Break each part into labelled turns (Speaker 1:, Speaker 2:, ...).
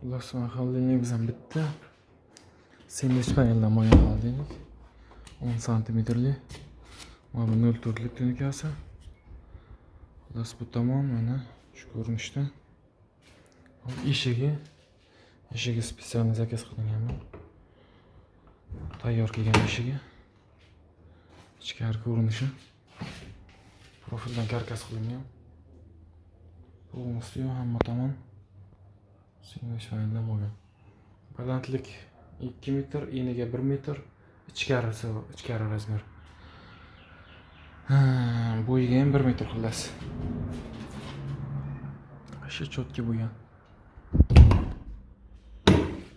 Speaker 1: Xullas, холодильник imiz ham bitta. Sendvich paneldan bo'lgan холодильник. 10 santimetrli. Mana bu 0,4lik тонкий si. Xullas, bu tomon mana shu ko'rinishda. Hop, eshigi. Eshigi специально заказ qilingan bu. Tayyor kelgan eshigi. Ichkari ko'rinishi. Profildan karkas qilingan. Полностью hamma tomon sendvich paneldan bo'lgan. Balandlik 2 metr, eniga 1 metr, ichkarisi, ichkari размер. Ha, bo'yiga ham 1 metr, xullas. Shu чётко bo'lgan.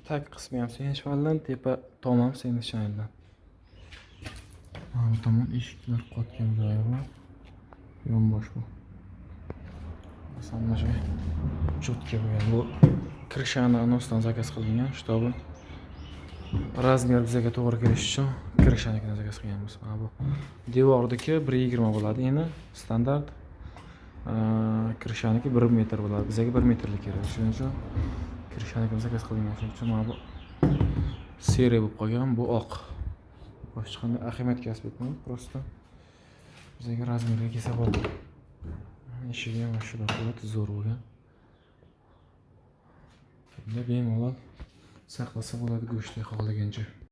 Speaker 1: Tag qismi ham sendvich paneldan, tepa tom ham sendvich paneldan. Mana bu tomon eshiklar qotgan joyi bor. Yonbosh bu. Hamma joy чётко bo'lgan. Bu крыша ni nosdan заказ qilingan, чтобы размер bizga to'g'ri kelishi uchun крыша nikini заказ qilganmiz. Mana bu devorniki 1,20 bo'ladi eni, standart. Крыша niki 1 metr bo'ladi. Bizga 1 metrlik kerak. Shuning uchun крыша nikini заказ qilingan. Shuning uchun mana bu серый bo'lib qolgan, bu oq. Bu hech qanday ahamiyat kasb etmaydi, просто bizga размер ga kelsa bo'ldi. Eshigi ham mana shunaqa o'ta zo'r bo'lgan. Bunda bemalol saqlasa bo'ladi go'shtni xohlagancha.